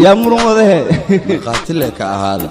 Yaa muran wadahe? Markhaatile ka ahaada.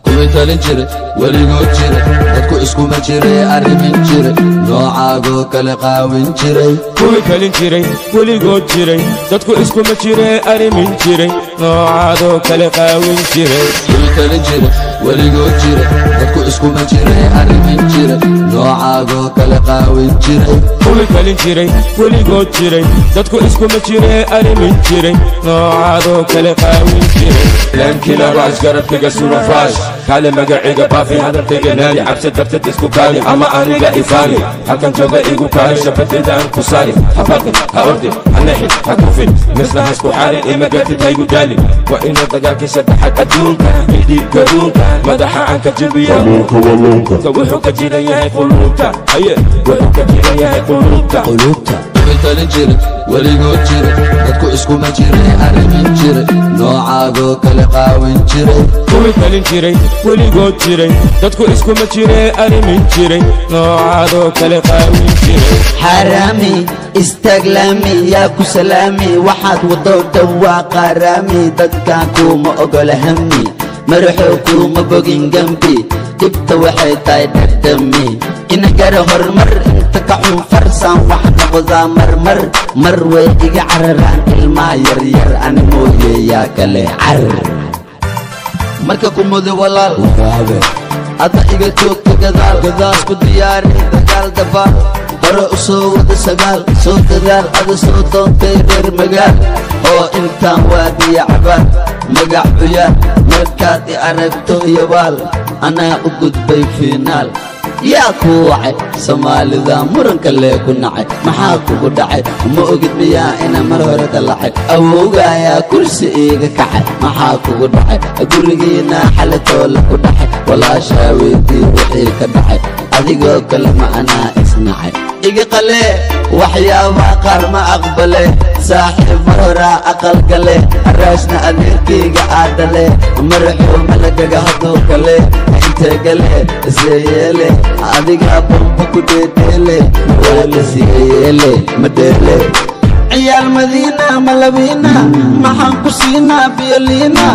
Kuwii talin jire, weligood jire, dadku iskuma jire, arrimin jire, noocaagoo kale qaawin jiray. Kuwii talin jiray, weligood jiray, dadku iskuma jire, arrimin jiray, noocaadoo kale qaawin jiray. Kuwii talin jire, weligood jire, dadku iskuma jire, arrimin jire, noocaagoo kale qaawin jiray. Kuwii talin jiray, weligood jiray, dadku iskuma jire, arrimin jiray, noocaadoo kale qaawin jiray. Laamkiina raash garabkayga suran faash kaale, magaciga baafi, hadalkayga naadi, cabsi darteed isku kaali ama aniga ifaani, halkan jooga igu kaali, shabadeeda aan ku saari. Ha baqin, ha ordin, ha nexin, ha kufin, misna ha isku xaarin, ima gartid, haygu daalin. Waa inuu dagaalkii saddexaad adduunka idhiib gaduunka madaxa aan ka jabiya, wuxuu ka jiran yahay quluubta, haye, wuxuu ka jiran yahay quluubta, quluubta. Kuwii talin jire, weligood jire, dadku iskuma jire, arrimin jire, noocaagoo kale qaawin jiray. Kuwii talin jiray, weligood jiray, dadku iskuma jire, arrimin jiray, noocaadoo kale qaawin jiray. Xaaraami istaaglaami, yaa ku salaami, waxaad wadoo dhowaa qaaraami, dadkan kuuma ogola hami, madaxow kuuma bogin gembi, dhibta waxay tahay dhadhami, ina gara horumar inta ka xun farsaan, wax noqdaa marmar mar way iga cararaan ilmaha yaryar, ani mooye yaa kale car marka ku mudo walaal. Waraabe. Adna iga joogta gadaal gadaasku diyaari dagaal dabaal hore u soo wada sagaal soo dadaal, ada soo doontay reer magaal oo intaan waadiya cabaal magac cuyaal, markaad i aragto yabaal anaa u gudbay fiinaal. Yaa kuu wacay Soomaalida muranka lee ku nacay? Maxaa kugu dhacay? Ma ogid miyaa ina mar hore dalacay? Awowgaayaa kursi iiga kacay. Maxaa kugu dhacay? Gurigiina xalatoola ku dhacay, walaashaa weydii wixii ka dhacay, adigoo kale ma anaa isnacay. Iga qalee waxyaabaa qaar ma aqbale, saaxiib mar horaa aqal gale, araashna adeerkayga aadhale, maraxuu malagaga hadduu kale intee gale isleeyeele, adigaa bamba ku dheedheele, waa siyeyeele madheele. Ciyaal Madiina malabiina, maxaan ku siinaa biyoliina,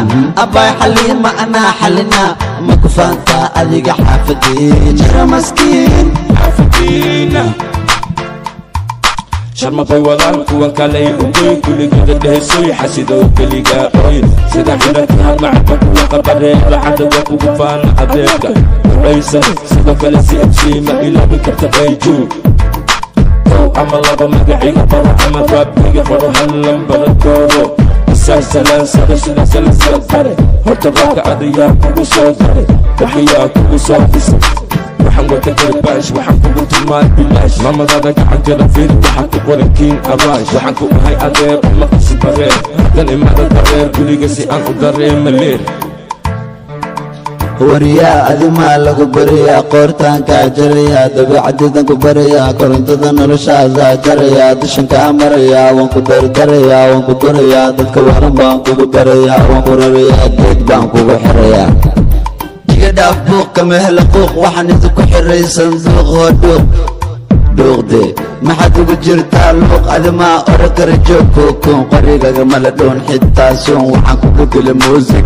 abbaay Xaliima anaa xalina, ma ku faantaa adiga xaafadii jira maskiin? Xaafadiina sharmabay walaal, kuwan kaley ugoy, kuligooda dhehesoy, xasidoo keligaa oy, sida ciidanka hadmacadka kuwa qabareeda cadowga kugu faana, adeerka ducaysan sidoo kale si fc ma ilaabi karta ayju kow ama laba, magaciga baro ama raabkiga qoro, hal lambaradkoodo isaasalaan sida salasala dare, horta raabka adayaa kugu soo daray, waxayaa kugu soo dhisay, waxaan wata garbaash, waxaan kugu tumaa bilaash, mamadada gacanteeda fiir, waxaan ku qoran Kiin Abaash, waxaan ku ahay adeer, uma qasi bareer, dan imaada dareer guriga si aan u dareema leer. Waryaa adimaa lagu barayaa, qoortaankaa jarayaa, dabeecadiidan ku barayaa, korontada noloshaasaa jarayaa, dushankaa marayaa, waan ku dardarayaa, waan ku durayaa, dadka waran baan kugu darayaa, waan ku rarayaa, geed baan kugu xirayaa. Iga dhaaf buuq kama hela quuq, waxaan idinku xiray sanduuq hoo dhuuq dhuuqde, maxaad ugu jirtaa luuq? Adimaa ora kara joog kookoon, qorigaga mala dhoon xitaa soon, waxaan kugu dila muusig.